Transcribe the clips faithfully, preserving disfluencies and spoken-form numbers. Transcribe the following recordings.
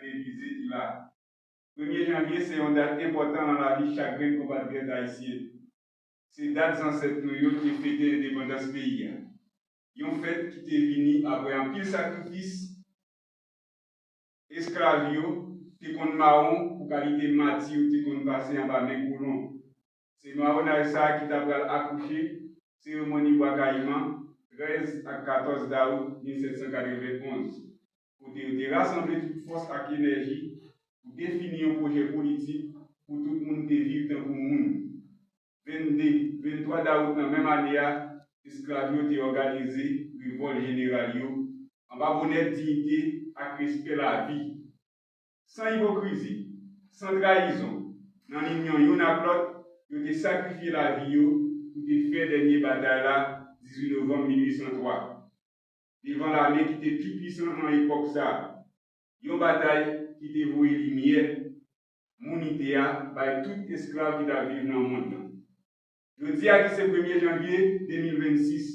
Revize ki la. Premye janvye se yon dat enpòtan nan lavi chak grenn konpatriyòt ayisyen. Se dat zansèt nou yo te fete endepandans peyi a. Yon fèt ki te vini apre anpil sakrifis esklav yo te konn mawon pou kalite mati yo te konn pase anba men kolon. Se mawonay sa a ki ta pral akouche seremoni Bwa Kayiman trèz ak katòz dawout mil sèt san katrevenn onz, kote yo te rasanble tout fòs ak enèji pou defini yon pwojè politik pou tout moun te viv tankou moun. Vennde, venntwa dawout nan menm ane a, esklav yo te òganize revòl jeneral yo anba bonè diyite ak respè lavi. San ipokrizi, san trayizon, nan linyon youn ak lòt, yo te sakrifye lavi yo pou te fè dènye batay la dizuit novanm mil uit san twa, devan lame ki te pi pwisan nan epòk sa a. Yon batay ki te voye limyè mounite a bay tout esklav ki t ap viv nan mond lan. Jodi a ki se premye janvye de mil vennsis,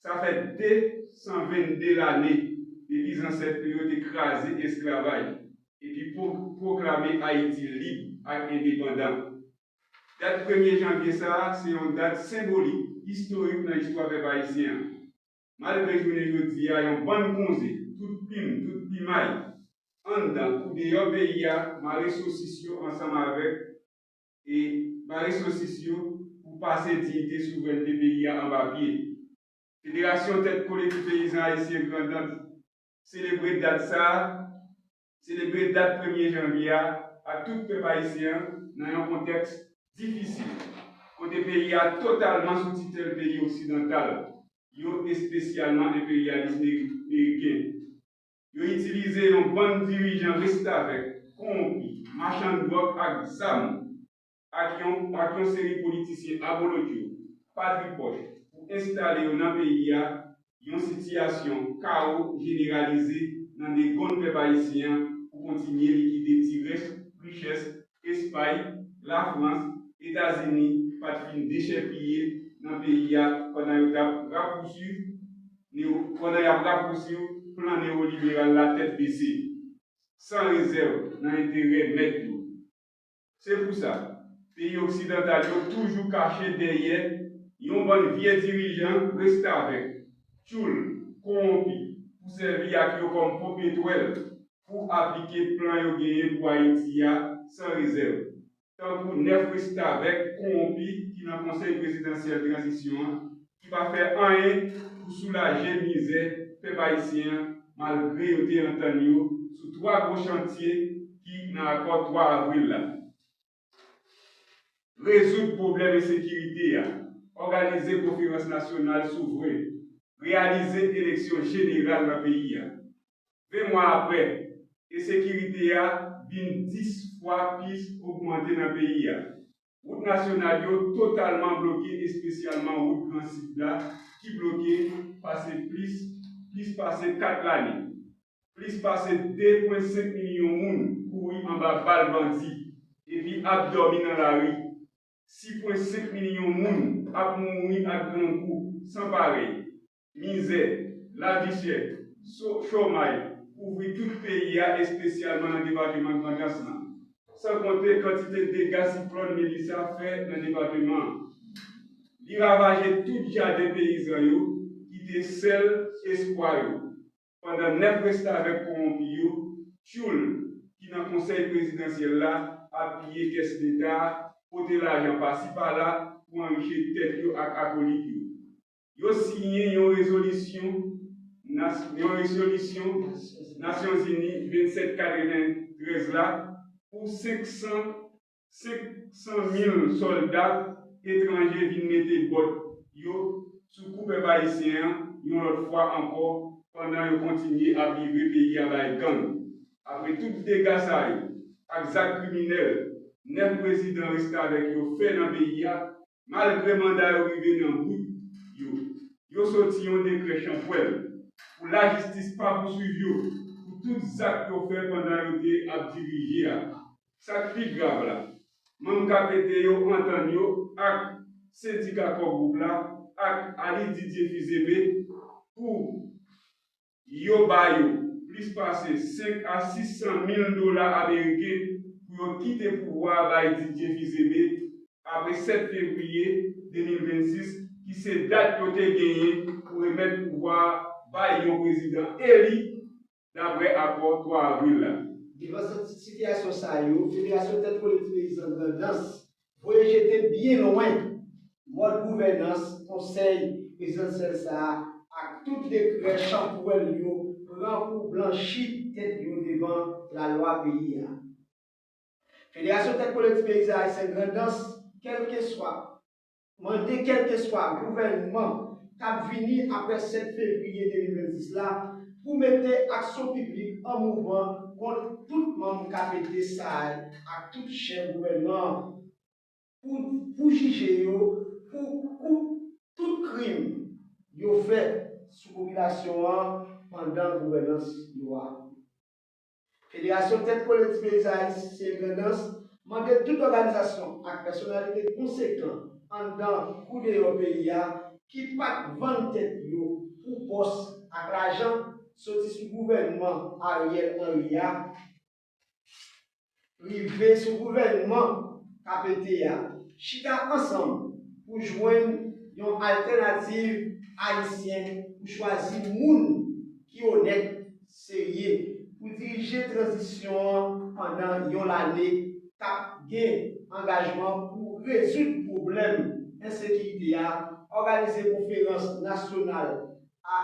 sa fè de san vennde lane depi zansèt nou yo te kraze esklavaj epi pwo- pwoklame Ayiti lib ak endepandan. Dat premye janvye sa a se yon dat senbolik, istorik nan istwa pèp ayisyen an. Malgre jounen jodi a yon bann konze, tout plim, tout plimay, anndan kou deyò peyi a, mare sosis yo ansanm avèk e mare sosis yo pou pase diyite souvrènte peyi a anba pye. Federasyon Tèt Kole Ti Peyizan Ayisyen Grandans selebre dat sa a, selebre dat premye janvye a ak tout pèp ayisyen an nan yon kontèks difisil, kote peyi a totalman sou titèl peyi oksidantal yo, espesyalman enperyalis meri- meriken. Yo itilize yon bann dirijan restavèk, kowonpi, machann dwòg ak zam, ak yon, ak yon seri politisyen abolotcho, patripòch, pou enstale yo nan peyi a, yon sitiyasyon kawo jeneralize nan degonn pèp ayisyen an pou kontinye likide ti rès richès Espay, Lafrans, Etazini pa t fin dechèpiye nan peyi a pandan yo t ap rapousuiv, pandan y ap rapousuiv plan newoliberal la tèt bese, san rezèv nan enterè mèt yo. Se pou sa, peyi oksidantal yo toujou kache dèyè yon bann vye dirijan restavèk, tchoul, kowonpi, pou sèvi ak yo kòm popetwèl pou aplike plan yo genyen pou Ayiti a san rezèv, tankou nèf restavèk kowonpi ki nan Konsèy Prezidansyèl Tranzisyon an, ki pa fè anyen pou soulaje mizè pèp ayisyen an, malgre yo te antann yo sou twa gwo chantye ki nan akò twa avril la. Rezoud pwoblèm ensekirite a, òganize konferans nasyonal souvren, reyalize eleksyon jeneral nan peyi a. Ven mwa apre, ensekirite a vin dis fwa plis ogmante nan peyi a. Wout nasyonal yo totalman bloke, espesyalman wout Gran Sid la, ki bloke pase plis, plis pase kat lane. Plis pase de pwen senk milyon moun kouri anba bal bandi epi ap dòmi nan lari. Sis pwen senk milyon moun ap mouri ak grangou san parèy. Mizè, lavi chè, so- chomay kouvri tout peyi a, espesyalman nan depatman Grandans lan. San konte kantite dega siklòn Melissa fè nan depatman an. Li ravaje tout jaden peyizan yo, ki te sèl espwa yo. Pandan nèf restavèk kowonpi yo, tchoul ki nan Konsèy Prezidansyèl la ap piye kès Leta a, pote lajan pasi pala pou anrichi tèt yo ak akolit yo. Yo siyen yon rezolisyon, nas- yon rezolisyon Nasyonzini vennsèt katreventrèz la pou senk san, senk san mil sòlda etranje vin mete bòt yo sou kou pèp ayisyen an yon lòt fwa ankò, pandan yo kontinye ap livre peyi a bay gang. Apre tout dega sa yo ak zak kriminèl nèf prezidan restavèk yo fè nan peyi a, malgre manda yo rive nan bout yo, yo soti yon dekrè chanpwèl pou lajistis pa pouswiv yo pou tout zak yo fè pandan yo te ap dirije a. Sa k pi grav la, manm K P T yo antann yo ak sendika Core Group la ak Ali Didier Fils-Aimé pou yo ba yo plis pase senk a sis san mil dola ameriken pou yo kite pouvwa a bay Didier Fils-Aimé apre sèt fevriye de mil vennsis, ki se dat yo te genyen pou remèt pouvwa a bay yon prezidan eli, dapre akò twa avril la. Devan sitiyasyon sa yo, Federasyon Tèt Kole Ti Peyizan Grandans voye jete byen lwen mòd gouvènans konsèy prezidansyèl sa a ak tout dekrè chanpwèl yo pran pou blanchi tèt yo devan lalwa peyi a. Federasyon Tèt Kole Ti Peyizan Ayisyen Grandans, kèlkeswa, mande kèlkeswa gouvènman k ap vini apre sèt fevriye de mil vennsis la pou mete aksyon piblik an mouvman kont tout manm K P T sa a ak tout chèf gouvènman an pou, pou jije yo pou, pou tout krim yo fè sou popilasyon an pandan gouvènans yo a. Federasyon Tèt Kole Ti Peyizan Ayisyen Grandans mande tout òganizasyon ak pèsonalite konsekan anndan kou deyò peyi a ki pa t vann tèt yo pou pòs ak lajan, soti sou gouvènman Ariel Henry a rive sou gouvènman K P T a, chita ansanm pou jwenn yon altènativ ayisyen pou chwazi moun ki onèt, serye, pou dirije tranzisyon an pandan yon lane k ap gen angajman pou rezoud pwoblèm ensekirite a, òganize konferans nasyonal a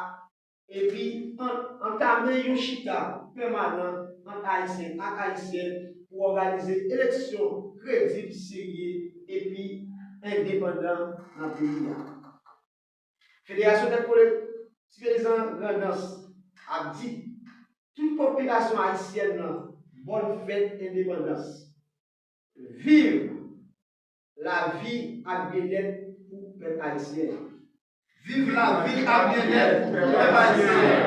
epi an, antame yon chita pèmanan ant Ayisyen ak Ayisyèn pou òganize eleksyon kredib, serye epi endepandan nan peyi a. Federasyon Tèt Kole Ti Peyizan Grandans ap di tout popilasyon ayisyèn nan bòn fèt endepandans. Viv lavi ak byennèt pou pèp ayisyen. Viv lavi ak byennèt pou pèp ayisyen.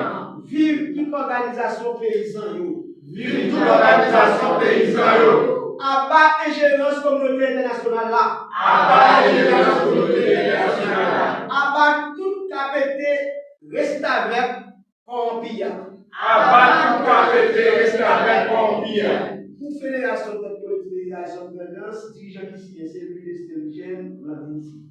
Viv tout òganizasyon peyizan yo. Viv tout òganizasyon peyizan yo. Aba enjerans kominote entènasyonal la. Aba enjerans kominote entènasyonal la. Aba tout K P T restavèk kòwonpi a. Aba tout K P T restavèk kòwonpi a. Pou Federasyon Tèt Kole Ti Peyizan Ayisyen Grandans, dirijan ki siyen se Louis Destel Eugène, Blandine Cité.